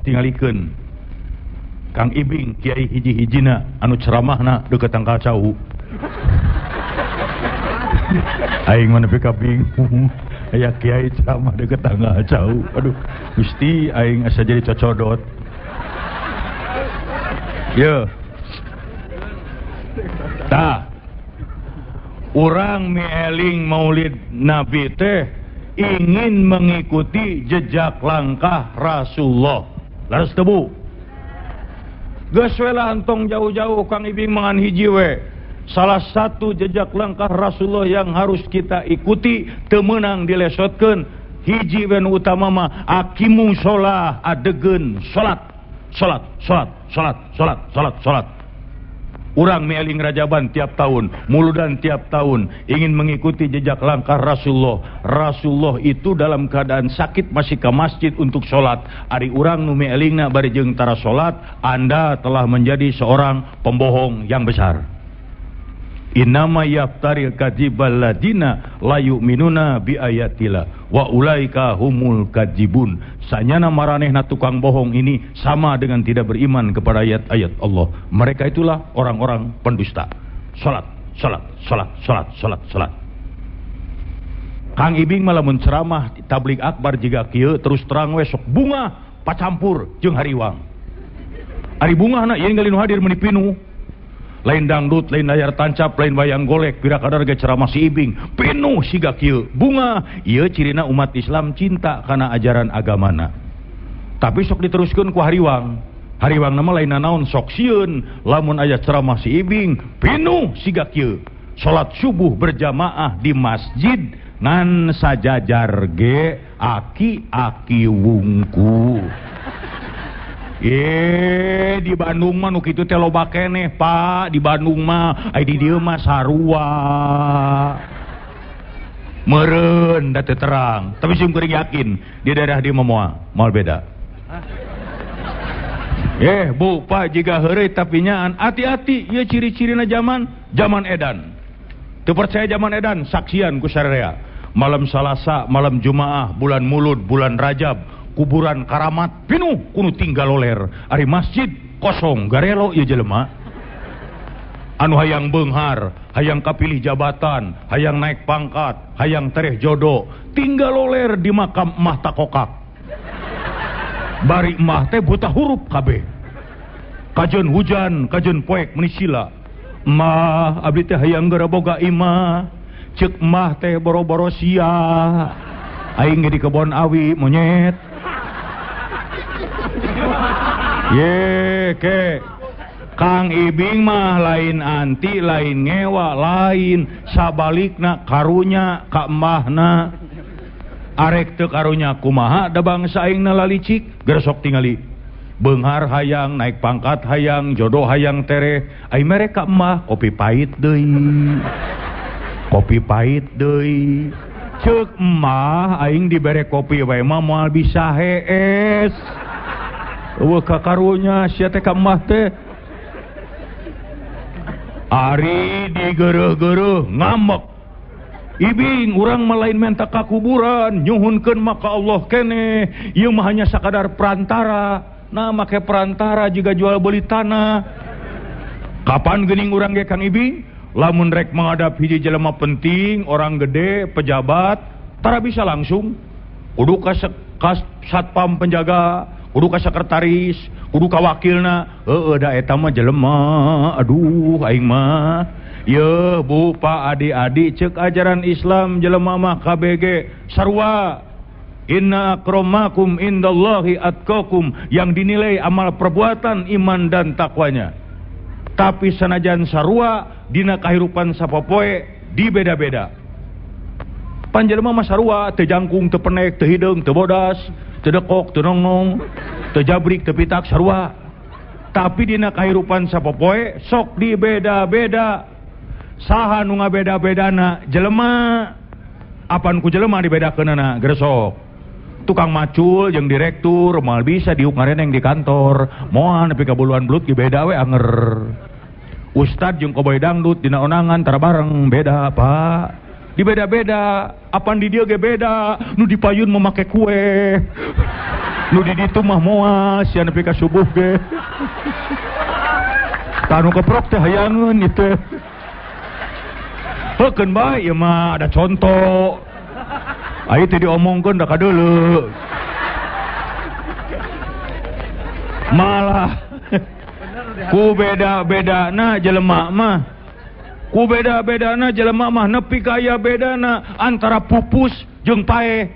Sok tingalikeun Kang Ibing kiai hiji-hijina anu ceramahna deukeut tangkal cau. Aing mah nepi ka bingung aya kiai ceramah deukeut tangkal cau. Aduh, Gusti aing asa jadi cocodot. Ye. Tah. Urang mieling Maulid Nabi teh ingin mengikuti jejak langkah Rasulullah. Leres teu Bu? Geus we lah entong jauh-jauh Kang Ibing mangan hiji we. Salah satu jejak langkah Rasulullah yang harus kita ikuti teu meunang dilesotkeun hiji we nu utama mah aqimu sholah, adegeun salat. Salat, salat, salat, salat, salat, salat. Urang mieling Rajaban tiap tahun, Muludan tiap tahun, ingin mengikuti jejak langkah Rasulullah. Rasulullah itu dalam keadaan sakit masih ke masjid untuk sholat. Ari urang nu mielingna bari jeung tara sholat, Anda telah menjadi seorang pembohong yang besar. Innama yaftaril kadzibal ladina la yu'minuna bi ayatillah wa ulaika humul kadzibun. Sanyana maranehna tukang bohong ini sama dengan tidak beriman kepada ayat-ayat Allah. Mereka itulah orang-orang pendusta. Salat, salat, salat, salat, salat, salat. Kang Ibing malah mun ceramah tabligh akbar jiga kieu terus terang we sok bunga pacampur jeung hariwang. Ari bungahna ieu ningali nu hadir meuni pinuh. Lain dangdut, lain layar tancap, lain wayang golek, pira kadar ge ceramah si Ibing, pinuh siga kieu. Bunga, ieu cirina umat Islam cinta kana ajaran agamana. Tapi sok diteruskeun ku hariwang. Hariwang mah lain nanaon sok sieun lamun aya ceramah si Ibing, pinuh siga kieu. Salat subuh berjamaah di masjid ngan sajajar ge aki-aki wungku. Di Bandung mah nu kitu teh loba keneh, Pak. Di Bandung mah ai di dieu mah sarua. Meureun da teu terang, tapi sim kuring yakin di daerah dieu mah moal beda. Bu, Pak, jiga heureuy tapi nyaan hati-hati ieu ciri-cirina zaman edan. Teu percaya zaman edan, saksian ku sararea. Malam Salasa, malam Jumaah, bulan Mulud, bulan Rajab, kuburan karamat pinuh kuno tinggal loler. Ari masjid kosong garelo ieu jelema. Anu hayang beunghar, hayang kapilih jabatan, hayang naik pangkat, hayang tereh jodoh, tinggal loler di makam emah takokak. Bari emah teh buta hurup kabeh. Kajeun hujan, kajeun poek meuni sila. Emah abdi teh hayang geura boga imah. Ceuk emah teh boro-boro sia. Aing ge di kebon awi monyet. Ye ke Kang Ibing mah lain anti, lain ngewa, lain sabalikna karunya ka emahna. Arek teu karunya kumaha da bangsa aingna lalicik, gersok tingali. Beunghar hayang, naik pangkat hayang, jodoh hayang tereh. Ai mere ka emah kopi pahit deui. Kopi pahit deui. Ceuk emah aing dibere kopi wae mah moal bisa hees. Eueuh ka karunya sia teh ka emah teh. Ari digeureuh-geureuh ngambek. Ibing urang mah lain menta ka kuburan, nyuhunkeun mah ka Allah keneh. Ieu mah hanya sakadar perantara. Nah make perantara juga jual beli tanah. Kapan geuning urang ge Kang Ibing? Lamun rek menghadap hiji jelema penting, orang gede, pejabat, tara bisa langsung. Kudu ka satpam penjaga, kudu ka sekretaris, kudu ka wakilna. Heueuh da eta mah jelema. Aduh aing mah. Yeuh Bu, Pak, adik-adik ceuk ajaran Islam jelema mah KBG sarua. Inna akramakum indallahi atqakum, yang dinilai amal perbuatan, iman dan takwanya. Tapi sanajan sarua dina kahirupan sapopoe dibeda-beda. Panjelema mah sarua, teu jangkung, teu penek, teu hideung, teu bodas, teu dekok, teu nongnong, teu jabrik, teu pitak, sarua. Tapi dina kahirupan sapopoe sok dibeda-beda. Saha nu ngabeda-bedana? Jelema. Apan ku jelema dibedakeunana? Gresok. Tukang macul jeung direktur moal bisa diuk ngareneng di kantor, moal nepi ka buluan belut ge beda we anger. Ustad jeung koboy dangdut dina onangan tara bareng beda, Pak. Di beda-beda, apan di dieu ge beda, nu di payun mah make kue. Nu di ditu mah moal sia nepi ka subuh ge. Tah nu keprok teh hayangeun ieu teh. Heukeun bae ieu mah ada contoh. Ayo teh diomongkeun da kadeuleu. Malah ku beda-bedana jelema mah. Ku beda-bedana jelema mah nepi ka aya bedana antara pupus jeung paeh.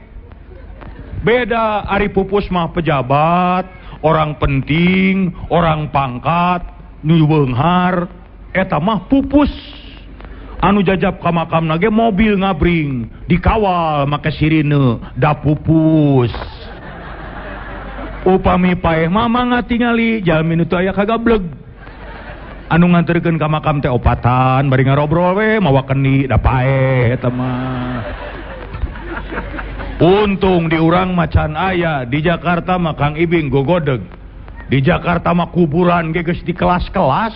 Beda ari pupus mah pejabat, orang penting, orang pangkat, nu beunghar, eta mah pupus. Anu jajab ka makamna ge mobil ngabring, dikawal make sirine, da pupus. Upami paeh mah mangga tingali jalmi nu teu aya kagableg. Anu nganterkeun ka makam teh opatan bari ngarobrol we mawa kendi da paeh eta mah. Untung di urang macan aya, di Jakarta mah Kang Ibing gogodeg. Di Jakarta mah kuburan ge geus di kelas-kelas.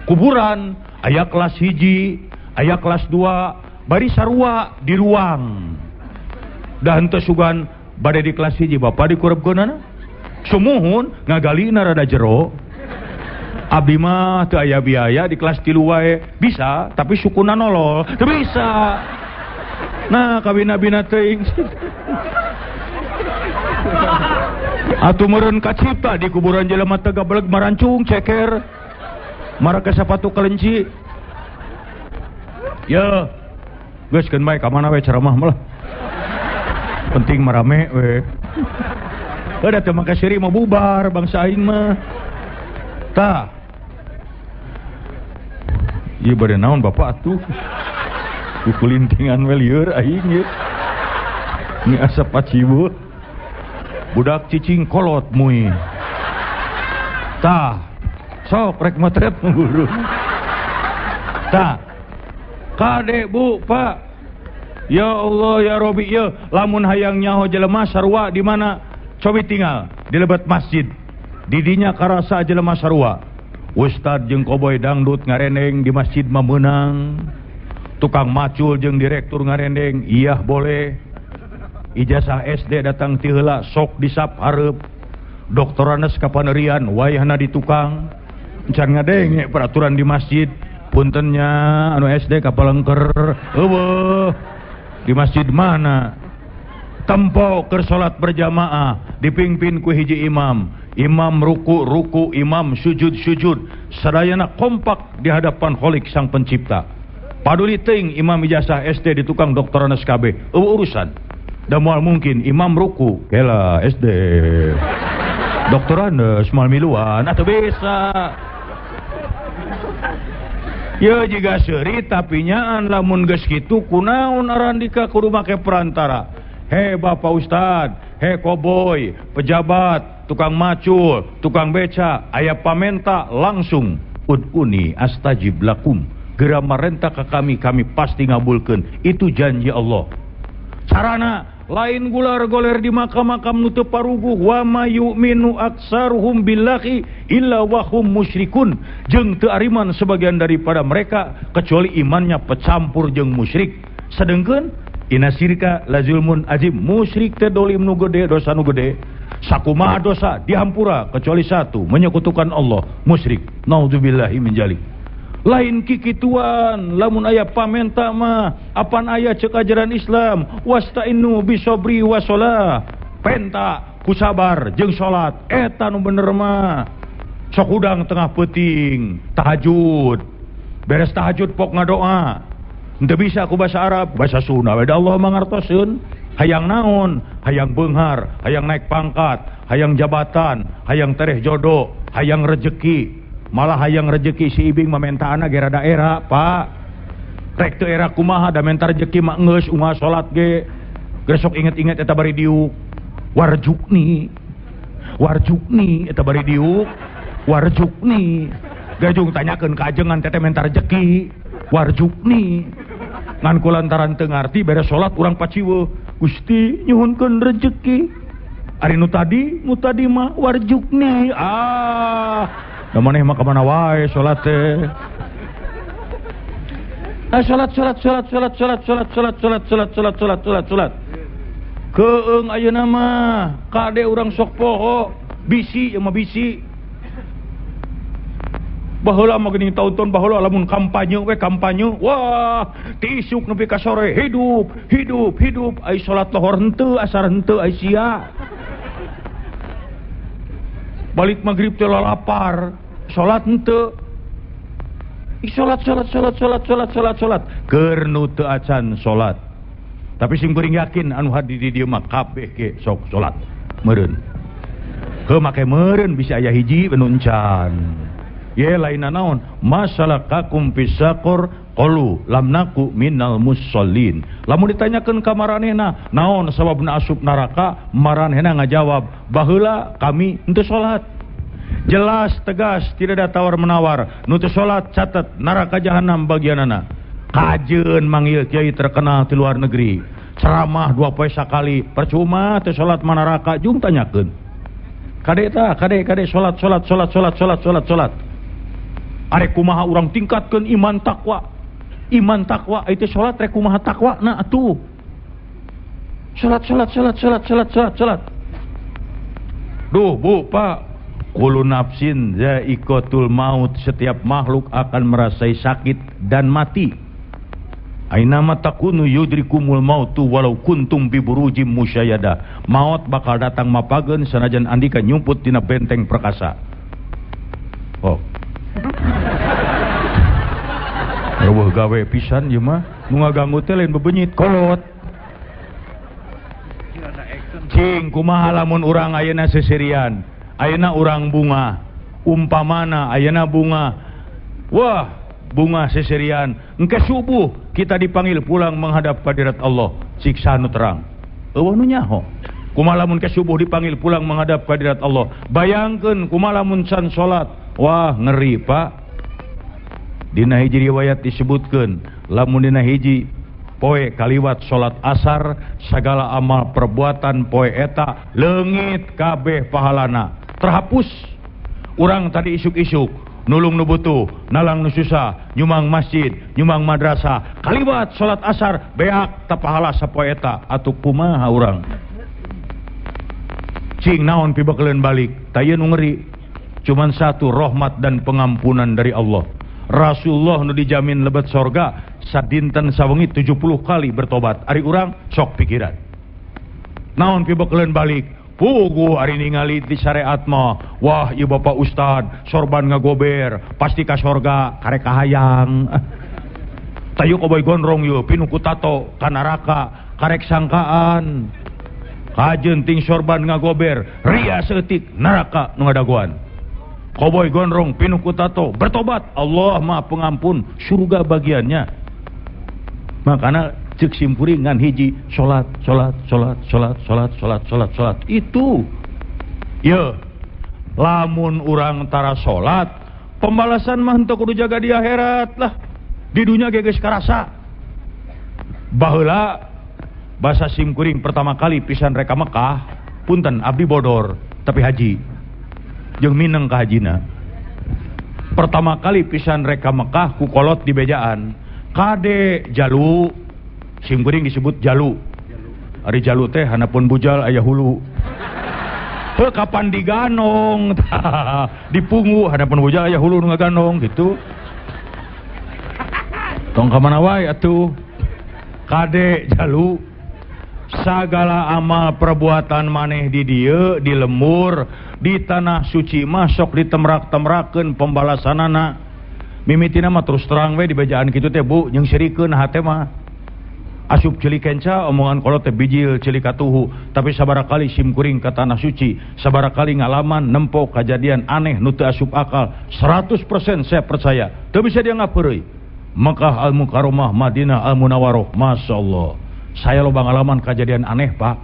Kuburan aya kelas 1, aya kelas 2, bari sarua di ruang. Da henteu sugan bade di kelas 1 bapak dikurebkeunana. Sumuhun ngagalina rada jero. Abdi mah teu aya biaya di kelas 3 wae. Bisa, tapi sukuna nolol. Teu bisa. Nah, kabina-bina teuing. Atuh meureun kacipta di kuburan jelema teh gabeleg marancung ceker. Marake sapatu kelenci. Ye. Geus keun bae ka mana we ceramah mah lah. Penting marame we. Heuh teu make siri mah bubar bangsa aing mah. Tah. Ieu bade naon bapak atuh? Kukulintingan we lieur aing ieu. Ini asa paciweuh. Budak cicing kolot mui. Tah. Sok rek motret guru. Tah. Kade bu, Pak. Ya Allah ya Robi ya, lamun hayang nyaho jelema sarua di mana? Cobi tinggal di lebet masjid. Didinya karasa jelema sarua. Ustad jeung koboy dangdut ngarendeng di masjid mah meunang. Tukang macul jeung direktur ngarendeng, iya boleh. Ijazah SD datang ti heula sok disap hareup. Doktoranes kapanerian wayahna di tukang. Encan ngadenge peraturan di masjid. Puntennya anu SD kapalengker. Eueuh. Di masjid mana? Tempo keur salat berjamaah dipimpin ku hiji imam. Imam ruku ruku, imam sujud sujud, sadayana kompak di hadapan Khalik sang pencipta. Paduli teuing imam ijazah SD di tukang doktoranes KB, eueuh urusan. Da moal mungkin imam ruku kela SD. Doktoranes moal miluan atuh bisa. Ya jiga seuri tapi nyaan lamun geus kitu kunaon arandika kudu make perantara. He Bapak Ustad, he koboy, pejabat, tukang macul, tukang beca, aya pamenta langsung ud'uni astajib lakum. Geura marenta ka kami, kami pasti ngabulkeun. Itu janji Allah. Carana lain gular goler di makam-makam nu teu paruguh wa ma yu'minu aksaruhum billahi illa wa hum musyrikun. Jeung teu ariman sebagian daripada mereka kecuali imannya pecampur jeung musyrik. Sedengkeun inna syirka la zulmun azim. Musyrik teh dolim nu gede, dosa nu gede. Sakumaha dosa dihampura kecuali satu, menyekutukan Allah, musyrik. Naudzubillahi min dzalik. Lain kikituan, lamun aya pamenta mah apan aya ceuk ajaran Islam, wasta'inu bisobri wasolah. Penta ku sabar jeung salat, eta nu bener mah. Sok hudang tengah peuting, tahajud. Beres tahajud pok ngadoa. Henteu bisa ku bahasa Arab, bahasa Sunda we da Allah mangartoseun. Hayang naon? Hayang beunghar, hayang naik pangkat, hayang jabatan, hayang tereh jodoh, hayang rejeki. Malah hayang rejeki si Ibing mah mentaana ge rada era, Pak. Rek teu era kumaha da menta rejeki mah geus unggal salat ge. Geus sok inget-inget eta bari diuk. Warjukni. Warjukni eta bari diuk. Warjukni. Gajung tanyakeun ka ajengan teteh menta rejeki. Warjukni. Ngan kulantaran teu ngarti beres salat urang paciweuh. Gusti nyuhunkeun rejeki. Ari nu tadi mah warjukni. Ah, da maneh mah ka mana wae salat teh. Ah, salat salat salat salat salat salat salat salat salat salat salat salat salat. Keung ayeuna mah kade urang sok poho bisi ieu mah bisi. Baheula mah geuning taun-taun baheula lamun kampanye we kampanye, wah ti isuk nepi ka sore hidup hidup hidup, ai salat lohor henteu asar henteu ai sia. Balik maghrib teh lalapar, salat henteu. Salat salat salat salat salat salat salat keur nu teu acan salat. Tapi sing kuring yakin anu hadir di dieu mah kabeh ge sok salat meureun. Heuh make meureun bisa aya hiji nu encan. Ye lain naon masalakakum fisaqor qalu lam naku minal musallin. Lamun ditanyakeun ka maranehna naon sababna asup neraka, maranehna ngajawab baheula kami henteu salat. Jelas tegas tidak ada tawar menawar. Nu teu salat catat neraka jahanam bagianana. Kajeun manggil kiai terkenal di luar negeri, ceramah 2 poe sakali, percuma teu salat mah neraka jung tanyakeun. Kade ta, kade kade salat salat salat salat salat salat salat. Arek kumaha urang tingkatkeun iman takwa. Iman takwa itu salat rek kumaha takwa na atuh. Salat salat salat salat salat salat salat. Duh Bu Pak, kullu nafsin za'iqatul maut, setiap makhluk akan merasai sakit dan mati. Aina ma takunu yudrikumul mautu walau kuntum bi burujim musyayyada. Maut bakal datang mapageun sanajan andika nyumput dina benteng perkasa. Oh. Reueuh gawe pisan ieu mah, nu ngaganggu teh lain bebenyit kolot. Cing kumaha lamun urang ayeuna seserian, ayeuna urang bunga, umpamana ayeuna bunga. Wah, bunga seserian, engke subuh kita dipanggil pulang menghadap kehadirat Allah, siksa nu terang. Eueuh nu nyaho. Kumaha lamun ke subuh dipanggil pulang menghadap kehadirat Allah. Bayangkeun kumaha lamun can salat. Wah, ngeri Pak. Dina hiji riwayat disebutkeun, lamun dina hiji poe kaliwat salat asar, segala amal perbuatan poe eta leungit kabeh pahalana, terhapus. Urang tadi isuk-isuk nulung nu butuh, nalang nu susah, nyumang masjid, nyumang madrasah, kaliwat salat asar beak ta pahala sapoe eta, atuh kumaha urang? Cing naon pibekeleun balik, ta ieu nu ngeri. Cuman satu, rahmat dan pengampunan dari Allah. Rasulullah nu dijamin lebet sorga sadinten sawengi 70 kali bertobat. Ari urang sok pikiran. Naon pibekeleun balik? Puguh ari ningali di syariat mah, wah ieu bapak ustad sorban ngagober, pasti ka sorga karek kahayang. Tayu koboy gondrong ieu pinuh ku tato ka neraka karek sangkaan. Kajeun ting sorban ngagober, ria seutik neraka nu ngadagoan. Koboy gondrong pinuh ku tato bertobat, Allah Maha Pengampun, surga bagiannya. Makana cek simpuring ngan hiji salat salat salat salat salat salat salat salat itu. Ye, lamun urang tara salat, pembalasan mah henteu kudu jaga di akhirat lah. Di dunya ge geus karasa. Baheula basa simkuring pertama kali pisan reka Mekah, punten abdi bodor tapi haji. Jeung mineng ka hajina. Pertama kali pisan reka Mekah ku kolot di bejaan. Kade jalu, simkuring disebut jalu. Ari jalu teh hanapun bujal aya hulu. Heuh kapan diganong, dipungu hanapun bujal aya hulu nu ngaganong gitu. Tong ka mana wae atuh. Kade jalu, sagala amal perbuatan maneh di dieu di lembur di tanah suci mah sok ditemrak-temrakeun pembalasanana. Mimitina mah terus terang we di bejaan kitu teh Bu, jeung sirikeun hate mah. Asup ceuli kenca omongan kolot teh bijil ceuli katuhu, tapi sabaraha kali simkuring ka tanah suci, sabaraha kali ngalaman nempo kajadian aneh nu teu asup akal, 100% saya percaya, teu bisa dia ngapeureuy. Mekah Al-Mukarramah, Madinah Al-Munawwarah, Masya Allah. Saya loba ngalaman kejadian aneh Pak.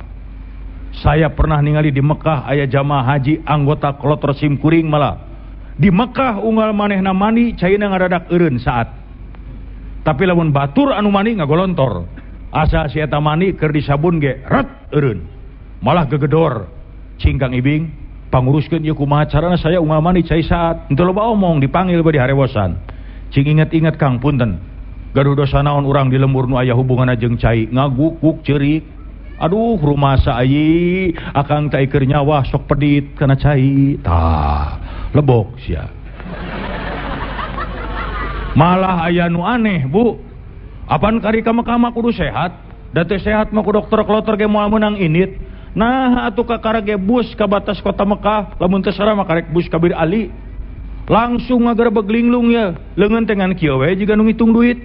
Saya pernah ningali di Mekah aya jamaah haji anggota kloter simkuring malah. Di Mekah unggal manehna mandi caina ngadadak eureun saat. Tapi lamun batur anu mandi ngagolontor. Asa si eta mandi keur disabun ge ret eureun. Malah gegedor. Cing Kang Ibing panguruskeun ieu kumaha carana saya unggal mandi cai saat. Henteu loba omong dipanggil bari harewosan. Cing inget-inget Kang punten. Gaduh dosa naon urang di lembur nu aya hubunganna jeung cai, ngagukuk ceurik. Aduh rumasa ayi, akang teh keur nyawa sok pedit kana cai. Tah, lebok sia. Malah aya nu aneh, Bu. Apan kari ka Mekah mah kudu sehat? Da teu sehat mah ku dokter kloter ge moal meunang indit. Nah, atuh kakara ge bus ka batas kota Mekah, lamun teu sarah mah karek bus ka Bir Ali. Langsung ngagerebeg linglung ya, leungeun teh ngan kieu we jiga nu ngitung duit.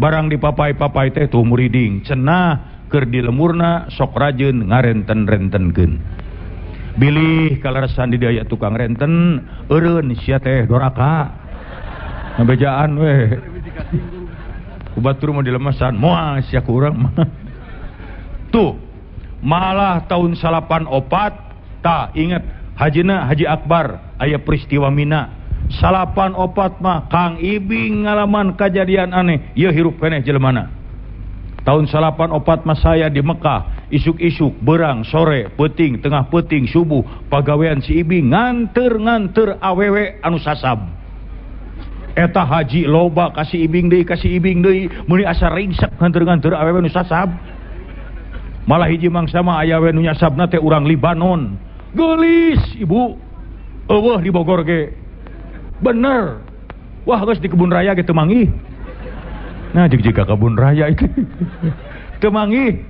Barang dipapai-papai teh tuh muriding, cenah keur di lemurna sok rajeun ngarenten-rentenkeun. Bilih kaleresan di dieu aya tukang renten, eureun sia teh doraka. Ngabejaan we. Ku batur mah dilemasan, moal sia ku urang mah. Tuh, malah tahun 94 tah inget hajina Haji Akbar aya peristiwa Mina. 94 mah Kang Ibing ngalaman kejadian aneh, ieu hirup keneh jelemana. Tahun 94 mah saya di Mekah, isuk-isuk, berang, sore, peuting, tengah peuting, subuh, pagawean si Ibing nganter-nganter awewe anu sasab. Eta haji loba kasih Ibing deui, kasih Ibing deui, meuni asa ringsek nganter-nganter awewe nu sasab. Malah hiji mangsa mah aya we nu nyasabna teh urang Libanon. Geulis ibu, eueuh di Bogor ge. Bener. Wah geus di kebun raya ge teu manggih. Nah jeung jiga kebun raya itu. Teu manggih.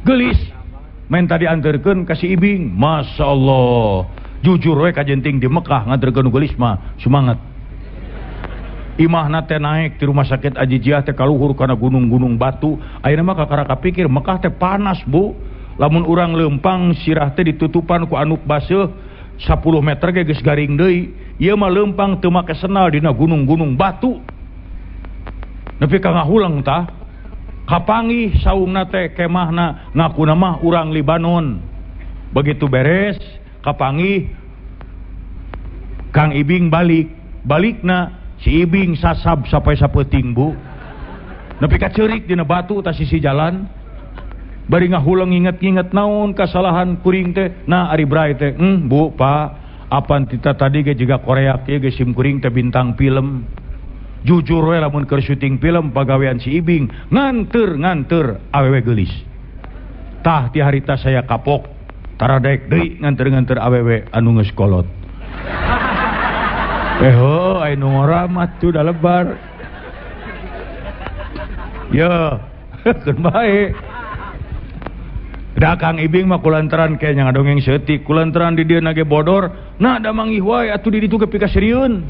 Geulis. Main tadi anterkeun ka si Ibing. Masya Allah. Jujur we kajenting di Mekah nganterkeun geulis mah semangat. Imahna teh naik di rumah sakit Ajijiah teh kaluhur kana gunung-gunung batu. Ayeuna mah kakara kapikir Mekah teh panas, Bu. Lamun urang leumpang sirah teh ditutupan ku anuk baseuh 10 meter ge geus garing deui. Ieu mah leumpang teu make senal dina gunung-gunung batu. Nepi ka ngahuleng tah. Kapanggih saungna teh kemahna ngakuna mah urang Libanon. Begitu beres kapanggih Kang Ibing balik. Balikna si Ibing sasab sampai sapeuting, Bu. Nepi ka ceurik dina batu tah sisi jalan. Bari ngahuleng nginget-nginget naon kasalahan kuring teh. Nah ari bray teh, Bu, Pak, apan tita tadi ge jiga Korea kieu ge sim kuring teh bintang film. Jujur we lamun keur syuting film pagawean si Ibing nganter-nganter awewe geulis. Tah ti harita saya kapok, taradek deui nganter-nganter awewe anu geus kolot. Heuh, aya nu ngora mah tuh da lebar. Ye, keun bae. Da Kang Ibing mah kulantaran ke nya ngadongeng seutik, kulantaran di dieu nage bodor, nah da manggih wae atuh di ditu ge pikasirieun.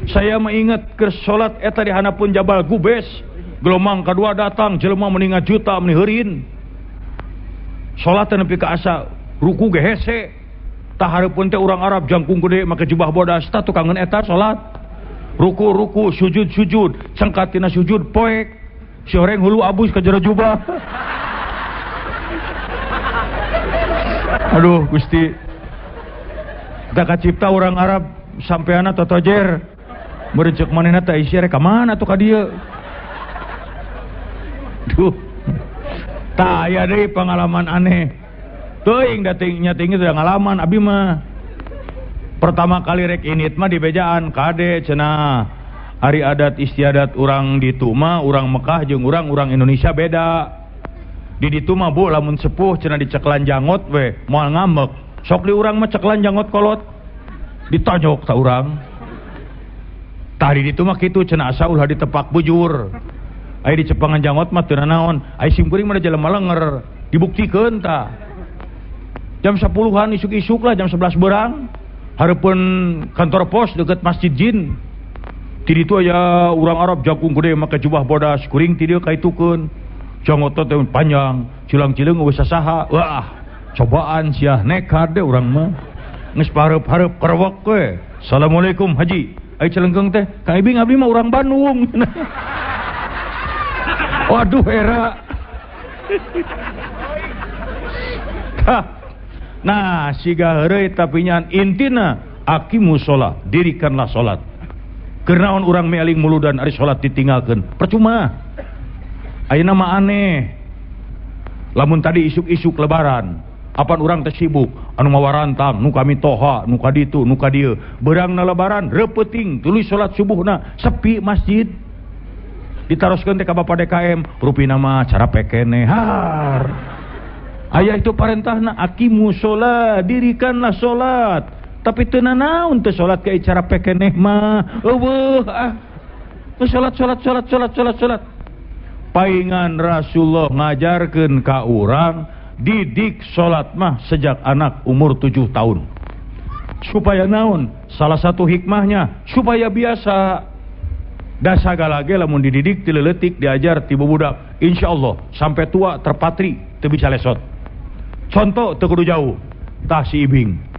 Saya mah inget keur salat eta di hanapun Jabal Gubes, gelombang kadua datang jelema meni ngajuta meni heurin. Salat teh nepi ka asa ruku ge hese. Tah hareupeun teh urang Arab jangkung gede make jubah bodas tah tukangeun eta salat. Ruku-ruku, sujud-sujud, cengkat tina sujud poek. Si horeng hulu abus ka jero jubah. Aduh Gusti. Da kacipta urang Arab sampeana totojer. Merencek manehna teh isi rek ka mana tuh ka dieu. Duh. Tah aya deui pengalaman aneh. Teuing da nya tinggi teh ngalaman abi mah. Pertama kali rek init mah di bejaan kade cenah. Ari adat istiadat urang ditu mah urang Mekah jeung urang Indonesia beda. Di ditu mah Bu lamun sepuh cenah diceklan jangot we moal ngambek. Sok di urang mah ceklan jangot kolot. Ditonjok ta urang. Tah di ditu mah kitu cenah asa ulah ditepak bujur. Aya di cepangan jangot mah teu nanaon. Aya sim kuring mah da jelema lenger, dibuktikeun tah. Jam 10-an isuk-isuk lah jam 11 berang. Hareupeun kantor pos deket Masjid Jin. Ti ditu aya urang Arab jangkung gede make jubah bodas, kuring ti dieu kaitukeun. Jangot teh panjang, cilang-cileung eueuh sasaha. Wah, cobaan sia nekat deh urang mah. Geus pareup-hareup kerewek we. Assalamualaikum Haji. Ai celengkeung teh, Kang Ibing abdi mah urang Bandung. Waduh era. Nah, siga heureuy tapi nyan intina aqimu sholat, dirikanlah sholat. Keur naon urang mealing muludan ari sholat ditinggalkeun? Percuma. Ayeuna mah aneh. Lamun tadi isuk-isuk lebaran, Apan urang teh sibuk anu mawa rantang, nu kami toha, nu ka ditu, nu ka dieu. Beurangna lebaran reupeting tuluy salat subuhna sepi masjid. Ditaroskeun teh ka Bapak DKM, rupina mah cara pekene har. Aya itu parentahna aqimu sholat, dirikanlah salat. Tapi teu nanaon teu salat ka cara pekeneh mah. Eueuh ah. Teu salat salat salat salat salat salat. Paingan Rasulullah ngajarkeun ka urang didik salat mah sejak anak umur 7 tahun. Supaya naon? Salah satu hikmahnya supaya biasa. Da sagala ge lamun dididik ti leutik diajar ti budak, insyaallah sampai tua terpatri teu bisa lesot. Contoh teu kudu jauh, tah si Ibing.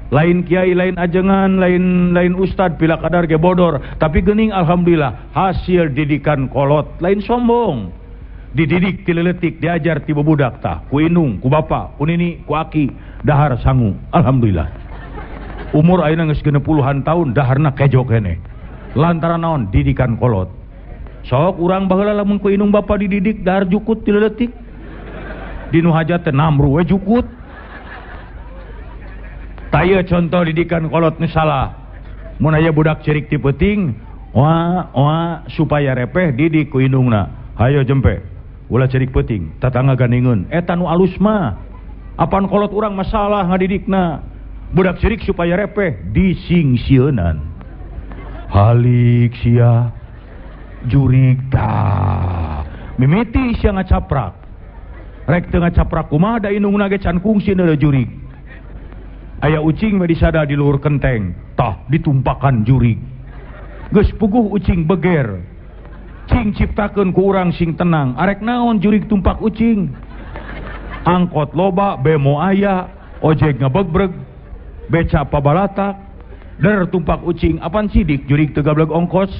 Lain kiai, lain ajengan, lain ustad pila kadar ge bodor, tapi geuning alhamdulillah hasil didikan kolot, lain sombong. Dididik ti leutik diajar ti budak tah, ku indung, ku bapa, ku nini, ku aki, dahar sangu, alhamdulillah. Umur ayeuna geus 60-an tahun daharna kejo keneh. Lantaran naon? Didikan kolot. Sok urang baheula lamun ku indung bapa dididik dahar jukut ti leutik. Dinu hajat teh namru we jukut. Tah ieu contoh didikan kolot nu salah. Mun aya budak cerik ti peuting, wah wah supaya repeh didik ku indungna. Hayo jempe. Ulah cerik peuting, tatangga gandingeun. Eta nu alus mah. Apan kolot urang masalah ngadidikna. Budak cerik supaya repeh disingsieunan. Halik sia jurig tah. Mimiti sia ngacaprak. Rek teu ngacaprak kumaha da indungna ge can kungsi neuleuh jurig. Aya ucing we disada di luhur kenteng, tah ditumpakan jurig. Geus puguh ucing beger. Cing ciptakeun ku urang sing tenang, arek naon jurig tumpak ucing. Angkot loba, bemo aya, ojek ngebegbreg, beca pabalatak, der tumpak ucing, apan sidik jurig teu gableg ongkos.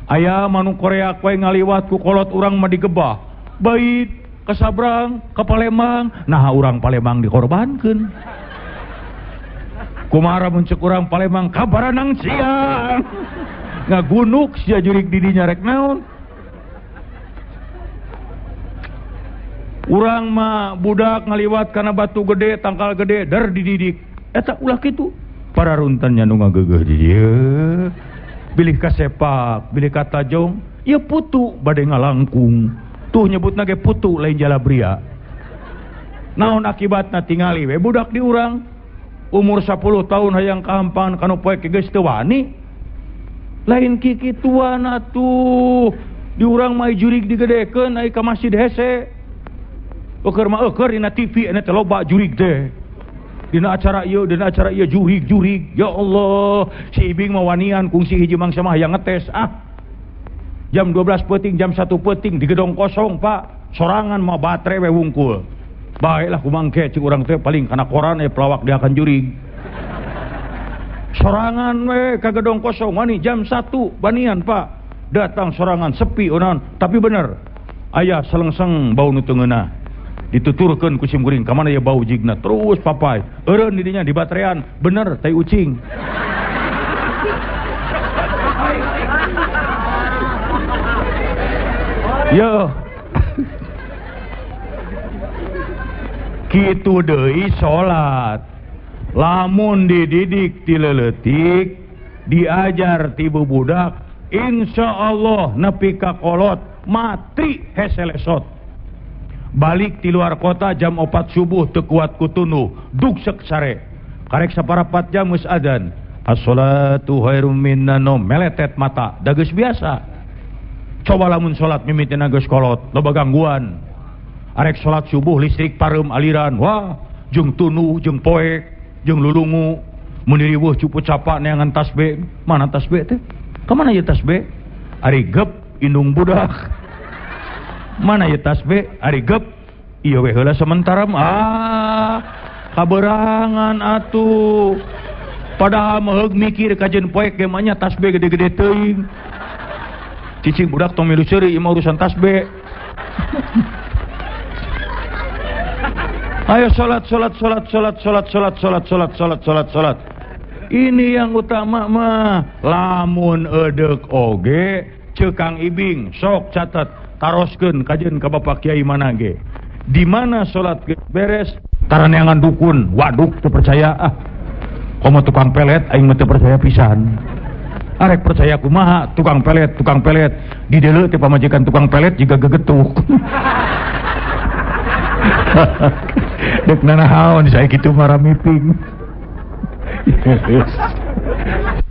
Aya manuk Korea we ngaliwat ku kolot urang mah digebah. Bait ke Sabrang, ke Palembang, nah urang Palembang dikorbankeun. Kumaha mun ceuk urang Palembang kabaranang siang. Ngagunuk sia jurig di dinya rek naon. Urang mah budak ngaliwat kana batu gede, tangkal gede, der dididik. Eta ulah kitu. Para runtannya nu ngageugeuh di dieu. Bilih ka sepak, bilih ka tajong, ieu putu bade ngalangkung. Tuh nyebutna ge putu lain jalabria. Naon akibatna tingali we budak di urang umur 10 tahun hayang kahampangan kanu poek geus teu wani. Lain kikituan atuh. Di urang mah jurig digedekeun ai ka masjid hese. Eueur mah eueur dina TV nya teh loba jurig teh. Dina acara ieu jurig-jurig. Ya Allah, si Ibing mah wanian kungsi hiji mangsa mah hayang ngetes ah. Jam 12 peuting, jam 1 peuting di gedong kosong, Pak. Sorangan mah baterai we wungkul. Baiklah kumangke cik urang teh paling kana koran pelawak dia akan jurig. Sorangan we ka gedong kosong wani jam 1 banian, Pak. Datang sorangan sepi onan, tapi bener. Aya selengseng bau nu teu ngeunah. Dituturkeun ku sim kuring ka mana ya bau jigna terus papai. Eureun di dinya di baterean, bener tai ucing. Yo. Kitu deui salat. Lamun dididik ti leuletik, diajar ti bubudak, insyaallah nepi ka kolot matri hese lesot. Balik ti luar kota jam 4 subuh teu kuat ku tunduh, dugsek sare. Karek saparapat jam geus adzan. As-sholatu khairum minan naum, meletet mata, da geus biasa. Coba lamun salat mimitina geus kolot, loba gangguan. Arek salat subuh listrik pareum aliran, wah, jeung tunduh, jeung poek, jeung lulungu, mun diriweuh cupu capa neangan tasbih. Mana tasbih teh? Ka mana ieu tasbih? Ari gep indung budak. Mana ieu tasbih? Ari gep. Ieu we heula sementara ah, kaberangan atuh. Padahal mah mikir kajeun poek ge mah nya tasbih gede-gede teuing. Cicing budak tong milu seuri ieu mah urusan tasbih. Ayo salat salat salat salat salat salat salat salat salat salat salat. Ini yang utama mah. Lamun eudek oge ceuk Kang Ibing sok catat taroskeun kajeun ka Bapak Kiai mana ge. Di mana salat beres taraneangan dukun, waduk teu percaya ah. Komo tukang pelet aing mah teu percaya pisan. Arek percaya kumaha tukang pelet di deuleu teh pamajikan tukang pelet jiga gegetuk. Dek nanahaon saya kitu marah miping.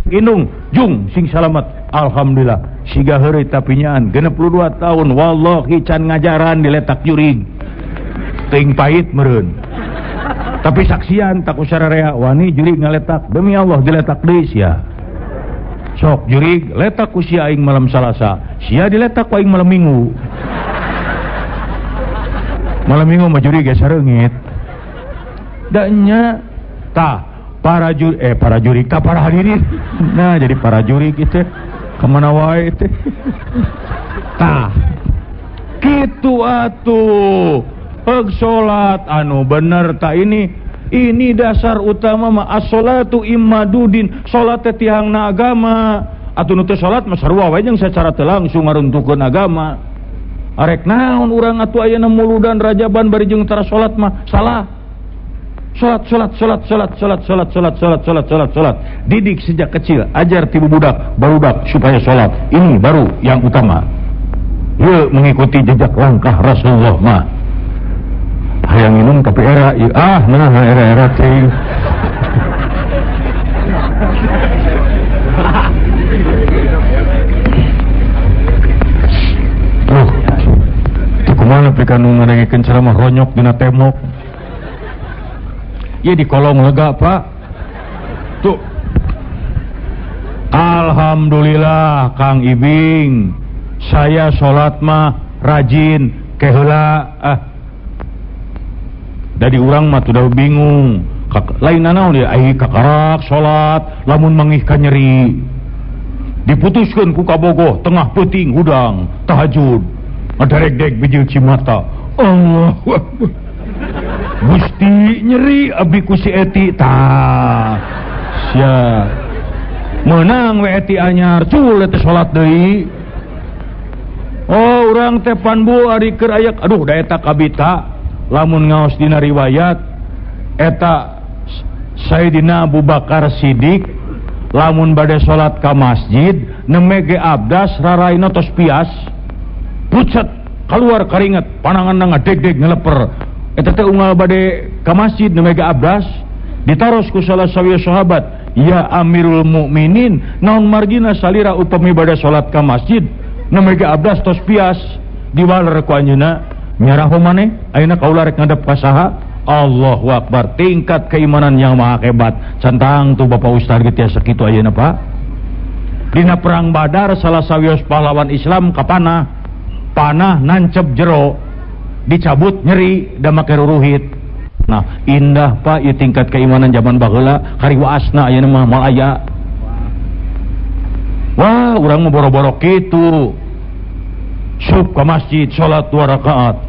Indung jung sing salamet alhamdulillah siga heureuy tapi nyaan 62 tahun wallahi can ngajaran diletak jurig teuing pahit meureun. Tapi saksian tak usah rea wani jurig ngaletak demi Allah diletak deui sia. Sok jurig letak ku sia aing malam Salasa, sia diletak ku aing malam Minggu. Malam Minggu mah jurig ge sareungit. Da nya tah para jurig tah para hadirin. Nah jadi para jurig itu kemana wae teh. Tah kitu atuh. Peg salat anu bener tak ini dasar utama mah as-salatu imadudin, salat teh tiangna agama. Atuh nu teu salat mah sarua wae jeung sacara teu langsung ngaruntuhkeun agama. Arek naon urang atuh ayeuna muludan rajaban bari jeung tara salat mah salah. Salat salat salat salat salat salat salat salat salat salat salat. Didik sejak kecil, ajar ti budak barudak supaya salat. Ini baru yang utama. Yeuh mengikuti jejak langkah Rasulullah mah. Hayang minum tapi era ah nah era-era teh. Tuh, kumaha nepi ka nu ngadengekeun ceramah ronyok dina tembok. Ieu di kolong lega, Pak. Tuh. Alhamdulillah Kang Ibing, saya salat mah rajin keheula ah. Dari urang mah tuh bingung. Lain nanaon dia ai kakarak salat lamun mangih ka nyeri. Diputuskeun ku kabogoh tengah peuting hudang tahajud. Ngadarek-dek bijil cimata. Allahu Akbar. Gusti nyeri abdi ku si Eti tah. Sia. Meunang we Eti anyar cul teh salat deui. Oh urang teh panbu ari keur aya aduh da eta kabita. Lamun ngaos dina riwayat eta Sayyidina Abu Bakar Siddiq lamun bade salat ka masjid neme ge abdas raraina tos pias pucet keluar karinget pananganna ngadeg-deg ngeleper eta teh unggal bade ka masjid neme ge abdas ditaros ku salah sawieu sahabat ya Amirul Mukminin naon margina salira upami bade salat ka masjid neme ge abdas tos pias diwaler ku anjeunna nyaraho maneh ayeuna kaula rek ngadep ka saha. Allahu Akbar, tingkat keimanan yang maha hebat. Centang tuh Bapak Ustaz ge tiasa kitu ayeuna Pak. Dina perang Badar salah sawios pahlawan Islam ka panah. Panah nancep jero, dicabut nyeri da make ruruhit. Nah, indah Pak ieu tingkat keimanan zaman baheula kariwaasna ayeuna mah moal aya. Wah, urang mah boro-boro kitu. Sup ke masjid salat 2 rakaat.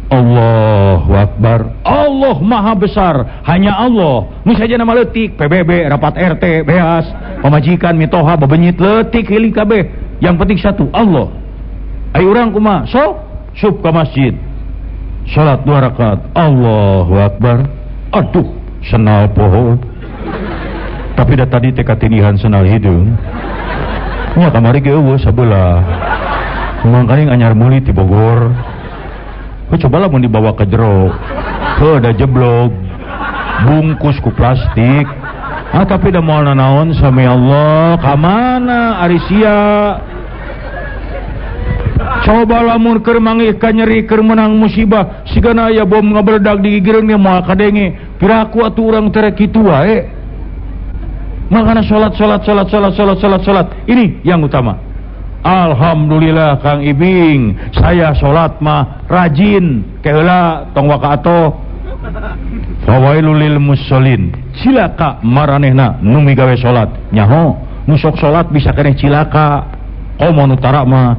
Allahu Akbar. Allah maha besar, hanya Allah. Nu saja nama leutik, PBB, rapat RT, beas, pamajikan mitoha bebenyit leutik hiling kabeh. Yang penting satu, Allah. Ayo urang kumaha? Sok sup ke masjid. Salat 2 rakaat. Allahu Akbar. Aduh, senal poho. Tapi da tadi teh katinihan senal hideung. Nya kamari ge eueuh sabelah. Mangkaning anyar meuli ti Bogor. Heuh coba lamun dibawa ke jero. Heuh da jeblog. Bungkus ku plastik. Ah tapi da moal nanaon sami Allah, ka mana ari sia? Coba lamun keur mangih ka nyeri keur meunang musibah, sigana aya bom ngabeledag di gigireun ge moal kadenge. Piraku atuh urang teh kitu wae. Makana salat salat salat salat salat salat salat. Ini yang utama. Alhamdulillah Kang Ibing, saya salat mah rajin keheula tong waka atoh. Fawailul lil musallin. Cilaka maranehna nu migawe salat. Nyaho, nu sok salat bisa keneh cilaka. Komo nu tara mah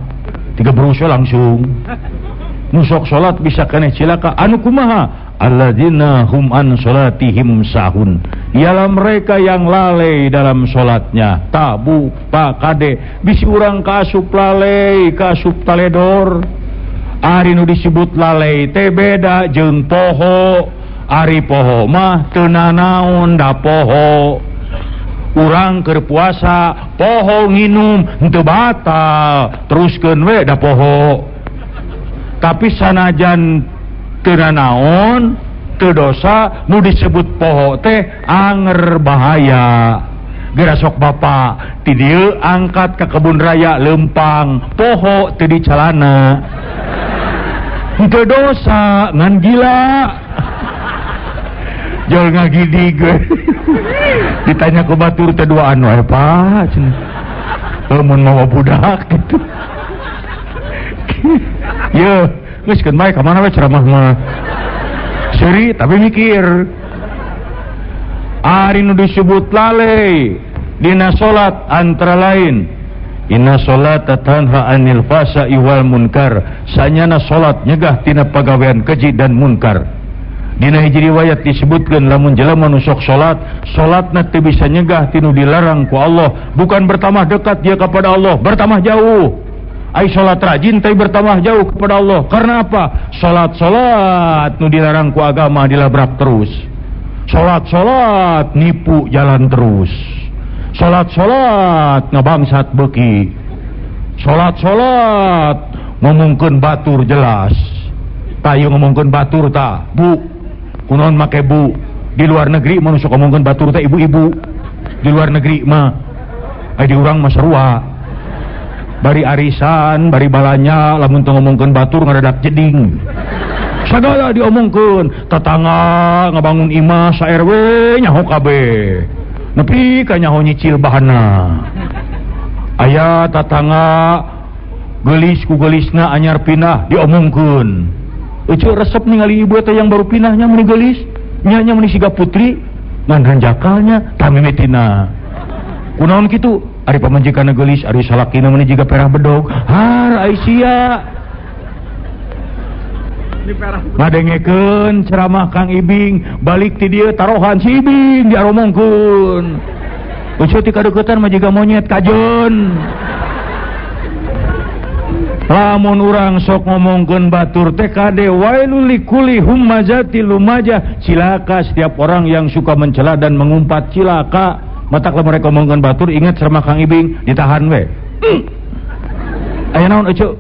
tiga berusaha langsung. Nu sok salat bisa keneh cilaka. Anu kumaha? Alladzina hum an salatihim sahun. Ialah mereka yang lalai dalam salatnya. Tabu pak kade bisi urang kaasup lalai, kaasup taledor. Ari nu disebut lalai teh beda jeung poho. Ari poho mah teu nanaon da poho. Urang keur puasa poho nginum henteu batal, teruskeun we da poho. Tapi sanajan teu nanaon, teu dosa, nu disebut poho teh anger bahaya. Geura sok bapak ti dieu angkat ka kebun raya lempang, poho teu dicalana. Henteu dosa ngan gila. Jol ngagidig we. Ditanya ku batur teh duaan wae Pak cenah. Lamun mawa budak gitu. Yeuh, geus keun bae ka mana we ceramah mah. Seuri tapi mikir. Ari nu disebut lalai dina salat antara lain inna salata tanha anil fahsya'i wal munkar, sanyana salat nyegah tina pagawean keji dan munkar. Dina hiji riwayat disebutkeun lamun jelema nu sok salat, salatna teu bisa nyegah tinu dilarang ku Allah, bukan bertambah dekat dia kepada Allah, bertambah jauh. Ai salat rajin tapi bertambah jauh kepada Allah. Karena apa? Salat-salat nu dilarang ku agama dilabrak terus. Salat-salat nipu jalan terus. Salat-salat ngabangsat beuki. Salat-salat ngomongkeun batur jelas. Tayu ngomongkeun batur ta, Bu. Kunaon make bu? Di luar negeri mah nu sok ngomongkeun batur teh ibu-ibu. Di luar negeri mah ai di urang mah sarua. Bari arisan, bari balanya lamun teu ngomongkeun batur ngadadak jeding. Sagala diomongkeun, tetangga ngabangun imah sa RW nyaho kabeh. Nepi ka nyaho nyicil bahanna. Aya tetangga geulis ku geulisna anyar pindah diomongkeun. Euceu resep ningali ibu teh yang baru pindahnya meuni geulis, nya nya meuni siga putri, ngan hanjakalnya tamimitina. Kunaon kitu? Ari pamajikanna geulis, ari salakina meuni jiga perah bedog. Har ai sia. Ngadengekeun ceramah Kang Ibing, balik ti dieu tarohan si Ibing diaromongkeun. Euceu ti kadeuketan mah jiga monyet kajeun. Lamun urang sok ngomongkeun batur teh kade wailul likulli humazati lumajah, cilaka setiap orang yang suka mencela dan mengumpat, cilaka. Matak lamun rek ngomongkeun batur ingat ceramah Kang Ibing, ditahan we. Aya naon euceu?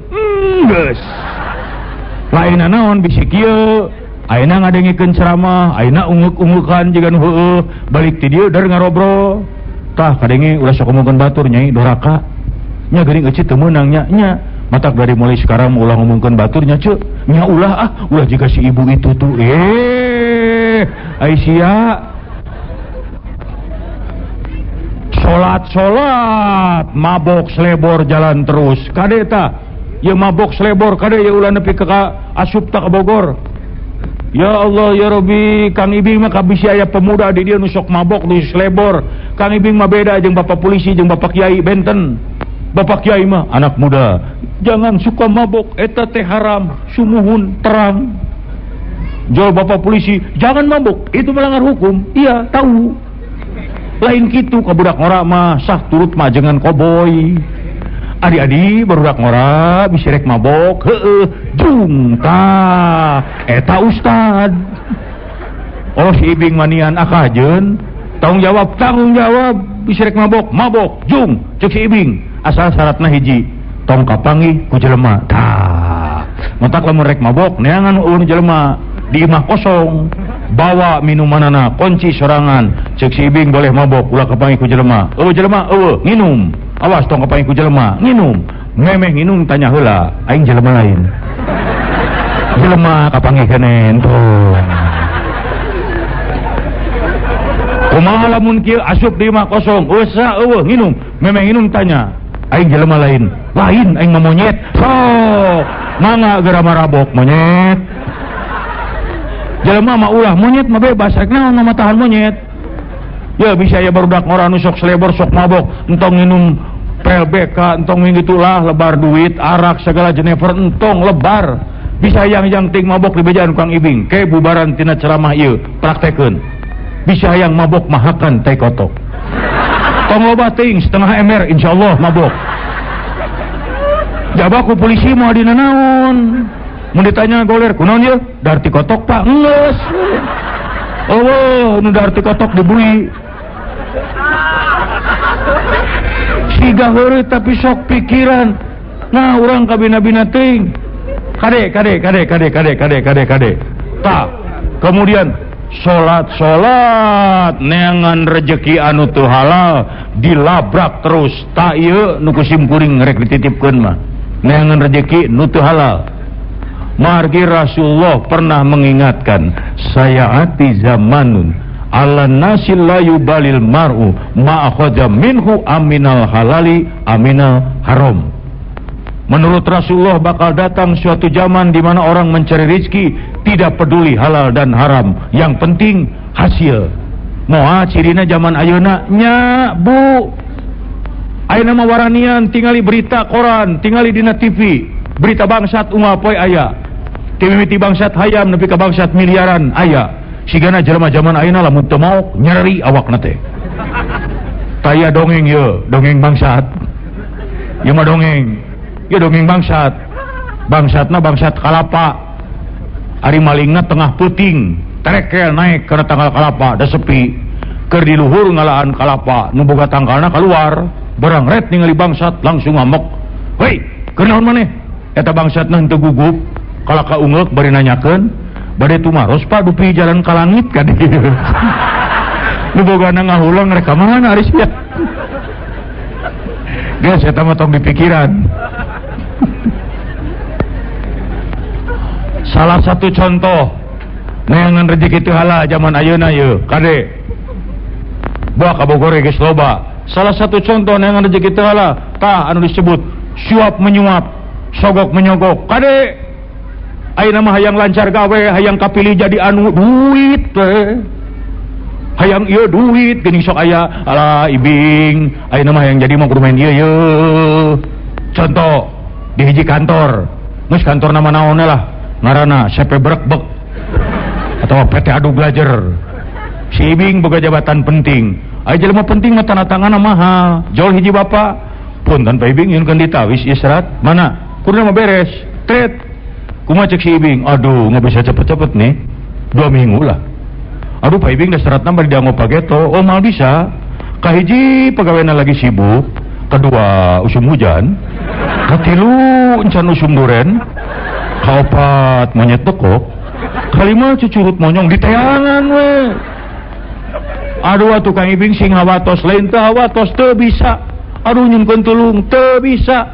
Geus. Lain naon bisi kieu, ayeuna ngadengikeun ceramah, ayeuna unguk-ungukan jiga nu heueuh, balik ti dieu dar ngarobrol. Tah kadenge ulah sok ngomongkeun batur nyai doraka. Nya geuning euceu teu meunang nya nya. Matak dari mulai sekarang ulah ngomongkeun baturnya ceu, nya ulah ah, ulah jika si ibu itu tuh. Aisyah. Salat-salat mabok selebor jalan terus. Kade ta? Ya mabok selebor kade ya ulah nepi ka asup ta ka Bogor. Ya Allah ya Rabbi, Kang Ibing mah kabisi aya pemuda di dieu nu sok mabok nu selebor. Kang Ibing mah beda jeung bapak polisi jeung bapak kiai benten. Bapak kiai mah anak muda, jangan suka mabok, eta teh haram, sumuhun terang. Jawab bapak polisi, jangan mabok, itu melanggar hukum. Iya, tahu. Lain kitu ka budak ngora mah sah turut mah jangan koboy. Adi-adi barudak ngora bisi rek mabok, heueuh, jung tah eta ustad. Oh si Ibing manian akajeun, tanggung jawab bisi rek mabok, mabok, jung, cek si Ibing. Asal syaratna hiji, tong kapanggih ku jelema. Tah, matak lamun rek mabok neangan eueuh jelema di imah kosong, bawa minumanana, kunci sorangan, cek si Ibing boleh mabok ulah kapanggih ku jelema. Eueuh jelema eueuh nginum. Awas tong kapanggih ku jelema, nginum. Memeh nginum tanya heula, aing jelema lain. Jelema kapanggih keneh entong. Kumaha lamun kieu asup di imah kosong, eueuh eueuh nginum, memeh nginum tanya, aing jelema lain. Lain aing mah monyet. Sok, mangga geura marabok monyet. Jelema mah ulah monyet mah bebas, rek naon mah tahan monyet. Ya bisa ya barudak ngora nu sok selebor sok mabok, entong minum PLBK, entong gitulah lebar duit, arak segala Jennifer entong lebar. Bisa yang ting mabok di bejaan Kang Ibing, ke bubaran tina ceramah ieu, praktekeun. Bisa yang mabok mahakan teh kotok. Tong loba ting setengah ember insyaallah mabok. Jaba ku polisi moal dina naon. Mun ditanya goler kunaon ieu? Darti kotok Pak. Geus. Eueuh nu darti kotok dibui. Siga heureuy tapi sok pikiran. Nah urang kabina-bina teuing. Kade kade kade kade kade kade kade kade. Tah, kemudian salat-salat neangan rejeki anu teu halal dilabrak terus. Tak ieu nu ku simkuring rek dititipkeun mah. Neangan rejeki nu teu halal. Margi Rasulullah pernah mengingatkan, sayaati zamanun ala nasil la yubalil mar'u ma akhadha minhu aminal halali aminal haram. Menurut Rasulullah bakal datang suatu zaman di mana orang mencari rezeki tidak peduli halal dan haram, yang penting hasil. Moal cirina zaman ayeuna nya Bu. Ayeuna mah waranian tingali berita koran, tingali dina TV, berita bangsat unggal poe aya. Timimiti bangsat hayam nepi ka bangsat miliaran aya. Sigana jelema zaman ayeuna lamun teu maok nyeri awakna teh. Taya dongeng ye, dongeng bangsat. Ieu mah dongeng. Ieu dongeng bangsat. Bangsatna bangsat kalapa. Ari malingna tengah peuting, terekel naik kana tangkal kalapa, da sepi. Keur di luhur ngalaan kalapa, nu boga tangkalna keluar, barang ret ningali bangsat langsung ngamuk. Hei, keur naon maneh? Eta bangsatna henteu gugup, kalaka ungeuk bari nanyakeun, bade tumaros Pak dupi jalan ka langit ka dieu. Nu bogana ngahulang rek ka mana ari sia. Geus eta mah tong dipikiran. Salah satu contoh neangan rezeki teu halal zaman ayeuna yeuh, kade. Buah ka Bogor geus loba. Salah satu contoh neangan rezeki teu halal tah anu disebut suap menyuap, sogok menyogok. Kade. Ayeuna mah hayang lancar gawe, hayang kapilih jadi anu duit teh. Hayang ieu duit geuning sok aya, alah ibing, ayeuna mah hayang jadi mah kudu main ieu ye. Contoh di hiji kantor, geus kantor nama naon lah, ngaranna CP Brekbek atau PT Adu Belajar. Si ibing boga jabatan penting. Aya jelema penting mah tanda tanganna mahal. Jol hiji bapak, punten Pak Ibing nyieunkeun ditawis ieu serat, mana? Kudu mah beres. Tret. Kumaha cek si Ibing? Aduh, nggak bisa cepet-cepet nih. 2 minggu lah. Aduh Pak Ibing dah seratna bari dianggo pageto. Oh mal bisa. Kahiji pegawainya lagi sibuk. Kedua usum hujan. Katilu encan usum duren. Kaopat monyet tekok. Kalima cucurut monyong diteangan we. Aduh atuh Kang Ibing sing hawatos lain teu hawatos teu bisa. Aduh nyunkeun tulung teu bisa.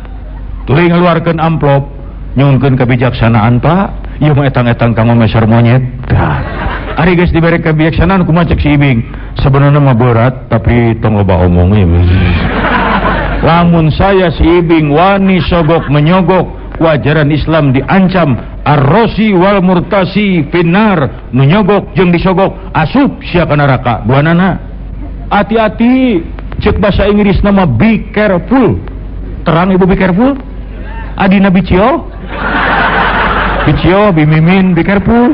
Tuluy ngaluarkeun amplop. Nyungkeun kebijaksanaan Pak, ieu mah etang-etang kanggo meser monyet. Tah. Ari geus dibere kebijaksanaan kumaha cek si Ibing? Sebenarnya mah berat tapi tong loba omong ieu. Lamun saya si Ibing wani sogok menyogok, wajaran Islam diancam arrosi wal murtasi finnar, nu nyogok jeung disogok asup sia ka neraka duanana. Hati-hati, cek bahasa Inggris nama be careful. Terang ibu be careful? Adina bicio? Bicio, bimimin, be careful.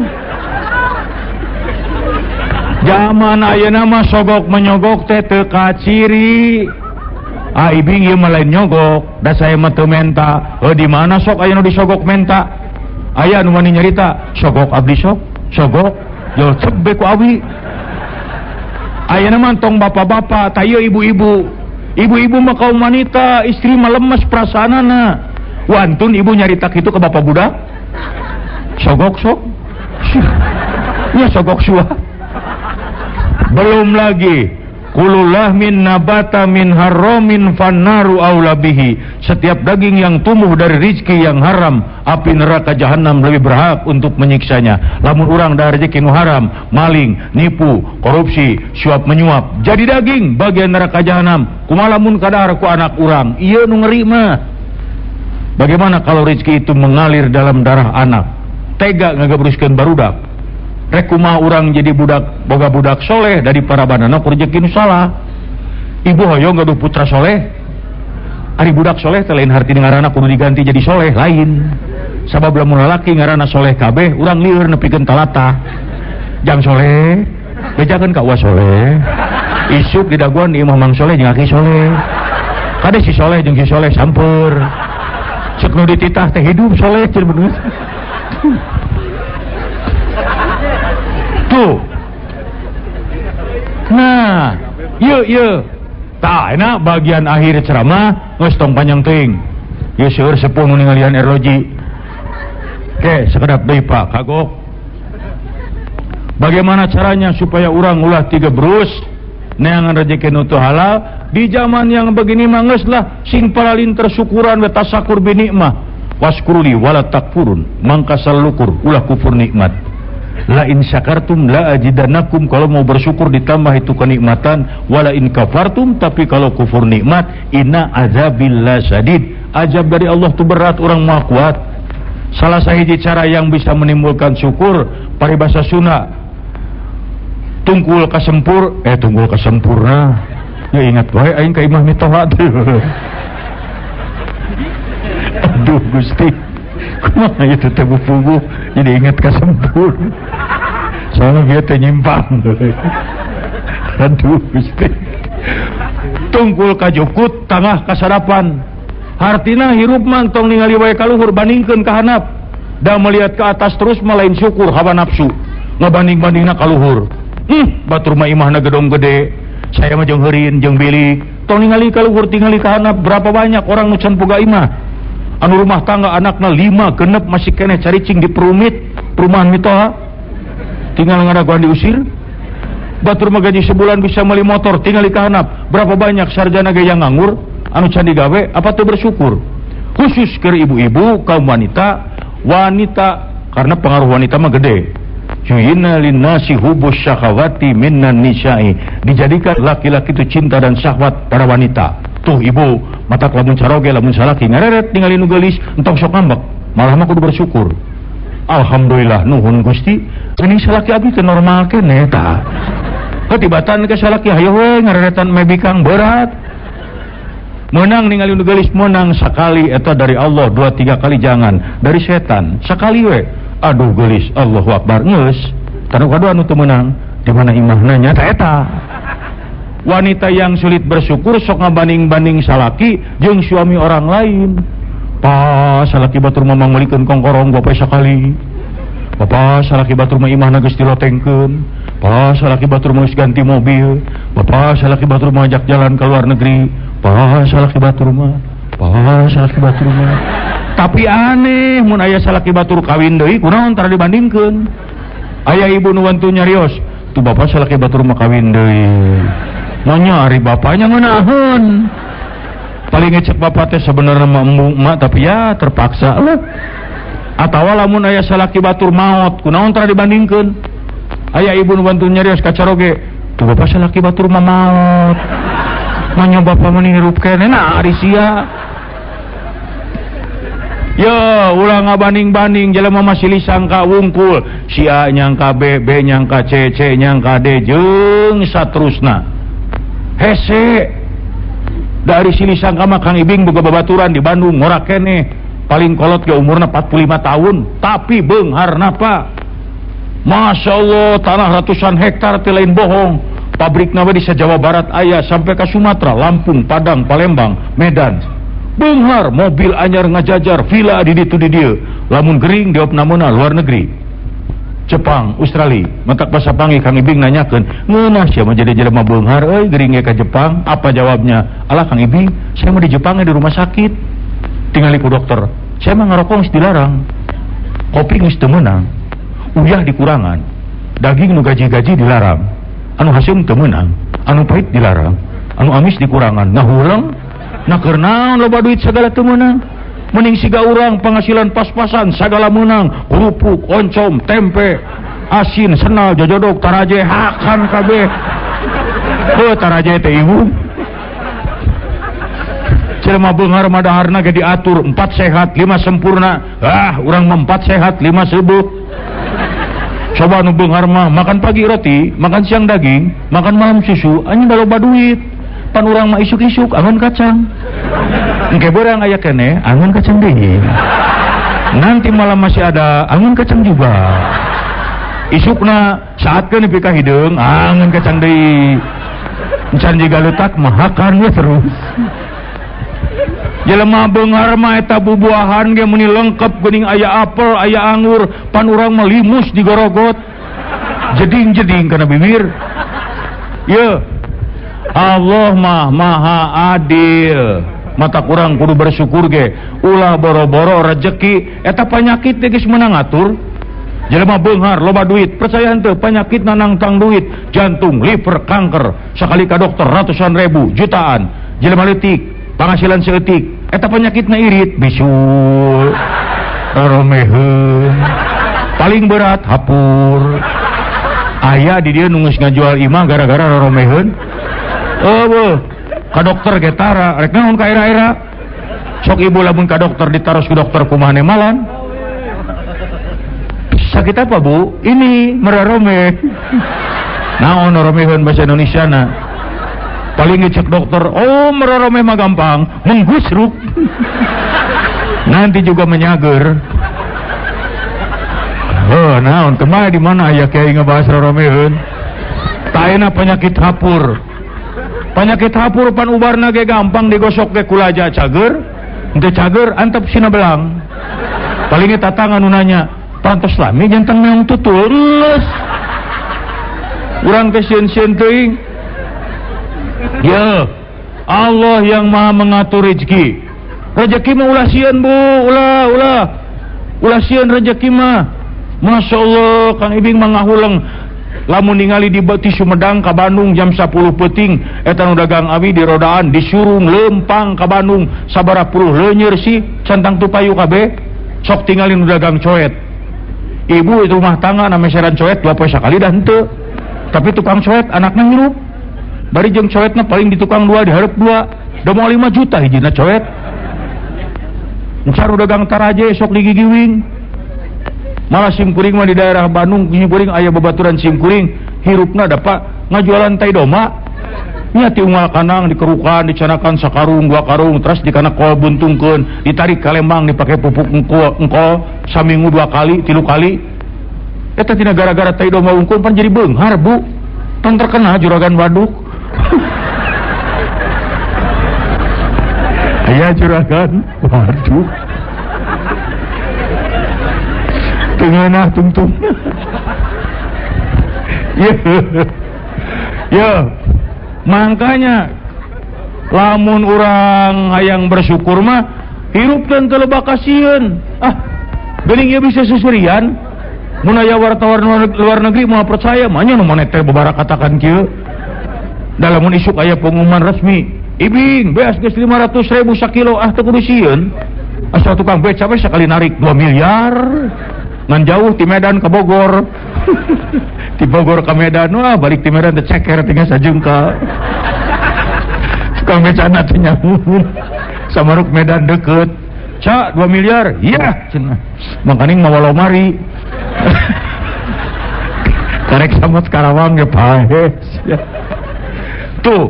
Zaman ayeuna mah sogok menyogok teh teu kaciri. Ah ibing ieu mah lain nyogok, da saya mah teu menta. Heuh di mana sok aya nu disogok menta? Aya nu wani nyarita, sogok abdi sok, sogok, yo cebe ku awi. Ayeuna mah tong bapak-bapak, tah ieu ibu-ibu. Ibu-ibu mah kaum wanita, istri mah lemes perasaanana. Wantun ibu nyarita kitu ke bapak budak? Sogok sok. Ya sogok suah. Belum lagi kulullah min nabata min haramin fannaru aula bihi. Setiap daging yang tumbuh dari rizki yang haram, api neraka jahanam lebih berhak untuk menyiksanya. Lamun urang dari rezeki nu haram, maling, nipu, korupsi, suap menyuap, jadi daging bagian neraka jahanam. Kumaha lamun kadahar ku anak urang? Ieu nu ngeri mah. Bagaimana kalau rezeki itu mengalir dalam darah anak? Tega ngagabruskeun barudak. Rek kumaha urang jadi budak, boga budak soleh dari para banana ku rezeki nu salah. Ibu hoyong gaduh putra soleh. Ari budak soleh teh lain harti ngaranna kudu diganti jadi soleh, lain. Sabab lamun lalaki ngaranna soleh kabeh, urang lieur nepikeun talata. Jang soleh, bejakeun ka uwa soleh. Isuk didaguan di imah Mang Soleh jeung aki soleh. Kade si soleh jeung si soleh samper. Cek nu dititah teh hidup soleh cenah bener. Tuh. Nah, yuk yuk. Tah, enak bagian akhir ceramah geus tong panjang teuing. Ieu seueur sepuh nu ningalian erloji. Oke, sekedap deui Pak, kagok. Bagaimana caranya supaya urang ulah tiga berus neangan rezeki nu teu halal di zaman yang begini mah geus lah sing paralinter syukuran we tasakur bi nikmah waskuruli wala takfurun mangka salukur ulah kufur nikmat. La in syakartum la ajidannakum, kalau mau bersyukur ditambah itu kenikmatan, wala in kafartum, tapi kalau kufur nikmat inna azabil la syadid, azab dari Allah tuh berat, orang mah kuat. Salah sahiji cara yang bisa menimbulkan syukur paribasa Sunda tungkul kasempur, tunggul kasempurna ya ingat wae aing ka imah mitoha teh. Aduh Gusti, kumaha itu teh bupuguh jadi ingat kasempur, soalnya dia teh nyimpang. Aduh Gusti, tungkul kajukut tangah kasarapan, hartina hirup mah tong ningali wae ka luhur, bandingkeun ka handap, da melihat ke atas terus mah lain syukur, hawa nafsu ngabanding-bandingna ka luhur. Batur mah imahna gedong gede, saya mah jeung heurin jeung bilik, tong ningali ka luhur tingali ka handap. Berapa banyak orang nu can boga imah, anu rumah tangga anakna 5 genep masih keneh caricing di perumit perumahan mitoha, tinggal ngadaguan diusir. Batur mah gaji sebulan bisa beli motor, tingali ka handap. Berapa banyak sarjana ge yang nganggur anu can digawe, apa teu bersyukur? Khusus ke ibu-ibu, kaum wanita, wanita karena pengaruh wanita mah gede. Yuyina linnasi hubus syahawati minan nisa'i, dijadikan laki-laki itu cinta dan syahwat pada wanita. Tuh ibu, matak lamun caroge lamun salaki ngareret ningali nu geulis entong sok ngambek, malah mah kudu bersyukur. Alhamdulillah nuhun Gusti, ini salaki abdi teh normal keneh tah. Ketibatan ke salaki hayo we ngareretan mebikang berat. Menang ningali nu geulis menang sekali eta dari Allah, 2-3 kali jangan, dari setan sekali we. Aduh geulis, Allahu Akbar geus. Tanu kadua anu teu meunang, di mana imahna nya ta eta. Wanita yang sulit bersyukur sok ngabanding-banding salaki jeung suami orang lain. Pa salaki batur mah mangmelikeun kongkorong gope sakali. Bapa salaki batur mah imahna geus dilotengkeun. Pa salaki batur mah geus ganti mobil. Bapa salaki batur mah ajak jalan ke luar negeri. Pa salaki batur mah, pa salaki batur mah. Tapi aneh mun aya salaki batur kawin deui kunaon tara dibandingkeun. Aya ibu nu wantu nyarios, tuh bapa salaki batur mah kawin deui. Nanya ari bapanya ngeunaheun. Paling ngecek bapak teh sebenarnya mah embung emak, tapi ya terpaksa lah. Atawa lamun aya salaki batur maot kunaon tara dibandingkeun. Aya ibu nu bantu nyarios ka caroge, tuh bapak salaki batur mah maot. Nanya bapak mah hirup keneh, nah ari sia. Ya ulah ngabanding-banding jelema mah silih sangka wungkul, si A nyangka B, B nyangka C, C nyangka D jeung saterusna. Hese dari silih sangka mah Kang Ibing boga babaturan di Bandung ngorak keneh, paling kolot ge umurna 45 tahun tapi beungharna Pak. Masya Allah, tanah ratusan hektar teh lain bohong. Pabrikna we di Jawa Barat aya sampai ke Sumatera, Lampung, Padang, Palembang, Medan. Beunghar, mobil anyar ngajajar, villa di ditu di dieu. Lamun gering diopna meuna luar negeri. Jepang, Australia. Matak basa panggih Kang Ibing nanyakeun, ngeunah sia mah jadi jelema beunghar euy gering ge ka Jepang. Apa jawabnya? Alah Kang Ibing, saya mah di Jepang di rumah sakit. Tingali ku dokter. Saya mah ngarokok geus dilarang. Kopi geus teu meunang. Uyah dikurangan. Daging nu gaji-gaji dilarang. Anu haseum teu meunang, anu pahit dilarang, anu amis dikurangan. Ngahuleng. Nah keur naon loba duit sagala teu meunang? Mending siga urang penghasilan pas-pasan sagala meunang, kerupuk, oncom, tempe, asin, senal, jojodok, taraje, hakan kabeh. Heuh taraje teh ibu. Jelema beunghar mah daharna ge diatur 4 sehat, 5 sempurna. Ah, urang mah 4 sehat, 5 seubeuh. Coba nu beunghar mah makan pagi roti, makan siang daging, makan malam susu, anjing da loba duit. Pan urang mah isuk-isuk angon kacang. Engke beurang aya keneh angon kacang deui. Nanti malam masih ada angon kacang juga. Isukna saatkeun nepi ka hideung angon kacang deui. Encan jiga leutak mah hakan we terus. Jelema beunghar mah eta bubuahan ge meuni lengkap geuning aya apel, aya anggur, pan urang mah limus digorogot. Jeding-jeding kana bibir. Ye. Allah mah maha adil. Mata kurang kudu bersyukur ge. Ulah boro-boro rejeki eta panyakit teh geus meunang ngatur. Jelema beunghar loba duit, percaya henteu panyakit nangtang duit, jantung, liver, kanker, sakali ka dokter ratusan ribu, jutaan. Jelema leutik, penghasilan seeutik, eta penyakitna irit, bisul, roromeheun, paling berat hapur. Aya di dieu nu geus ngajual imah gara-gara roromeheun. Eueuh, ka dokter ge tara, rek naon ka era-era. Sok ibu lamun ka dokter ditaros ku dokter kumaha nemalan. Sakit apa bu? Ini merarome. Naon roromeheun bahasa Indonesia na? Paling ngecek dokter, oh merarome mah gampang, menggusruk. Nanti juga menyager. Oh, naon kemana di mana aya kiai ngebahas roromeheun? Taena penyakit hapur. Penyakit hapur pan ubarna ge gampang digosok ge kulaja cager, henteu cager antep sina belang. Paling tatangga nu nanya, pantes lami jantan meong tutul geus. Urang teh sieun-sieun teuing. Ya, Allah yang maha mengatur rezeki. Rezeki mah ulah sieun bu, ulah, ulah. Ulah sieun rezeki mah. Masya Allah, Kang Ibing mah ngahuleng. Lamun ningali di Beti Sumedang ka Bandung jam 10 peuting, eta nu dagang awi di rodaan disurung lempang ka Bandung sabaraha puluh leunyer sih centang tupayu kabeh. Sok tingali nu dagang coet. Ibu itu rumah tangga na meseran coet 2 poe sakali dah henteu. Tapi tukang coet anakna ngirup. Bari jeung coetna paling di tukang 2 dihareup 2. Da moal 5 juta hijina coet. Encar dagang taraje sok digigiwing. Malah simkuring mah di daerah Bandung simkuring aya babaturan simkuring hirupna dapat ngajualan tai doma. Nya ti unggal kanang dikerukan dicanakan sakarung 2 karung terus dikana kol buntungkeun ditarik ka Lembang dipake pupuk engkol saminggu 2 kali 3 kali. Eta tina gara-gara tai doma unggul pan jadi beunghar bu. Pan terkenal juragan waduk. Aya juragan waduk. Tengenah tungtung. Ya. Ya. Makanya lamun urang hayang bersyukur mah hirup dan teu loba kasieun. Ah, geuning ieu bisa susurian. Mun aya wartawan luar negeri moal percaya, mah nya nu moneter babara katakan kieu. Da lamun isuk aya pengumuman resmi, Ibing beas geus 500.000 sakilo, ah teu kudu sieun. Asal tukang beca we sakali narik 2 miliar. Ngan jauh ti Medan ke Bogor. Ti Bogor ke Medan, wah balik ti Medan teh ceker tinggal sajengka. Tukang becana teh nyamun. Samaruk Medan deket. Ca 2 miliar, iya cenah. Makaning mawa lomari. Karek sama Karawang ge paes. Tuh.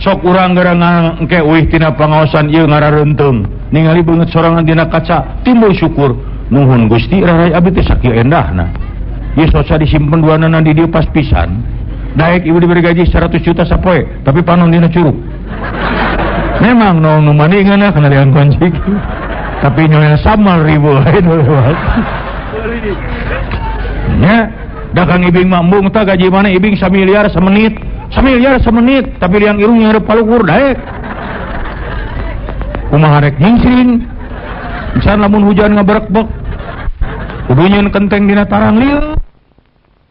Sok urang gara engke uih tina pangaosan ieu ngarareunteung. Ningali beungeut sorangan dina kaca, timbul syukur. Nuhun Gusti rarai abdi teh sakieu endahna. Ieu soca disimpen duanana di dieu pas pisan. Daek ibu diberi gaji 100 juta sapoe, tapi panon dina curug. Memang nu maningan kana liang kunci. Tapi nyonya samal ribu lain lewat. Nya, da Kang Ibing mah embung tah gaji mana Ibing samiliar semenit. Samiliar semenit, tapi liang irung nyareup paluhur daek. Kumaha rek nyingsing? Misalnya lamun hujan ngaberekbek, kudu nyeun kenteng dina tarang lieu.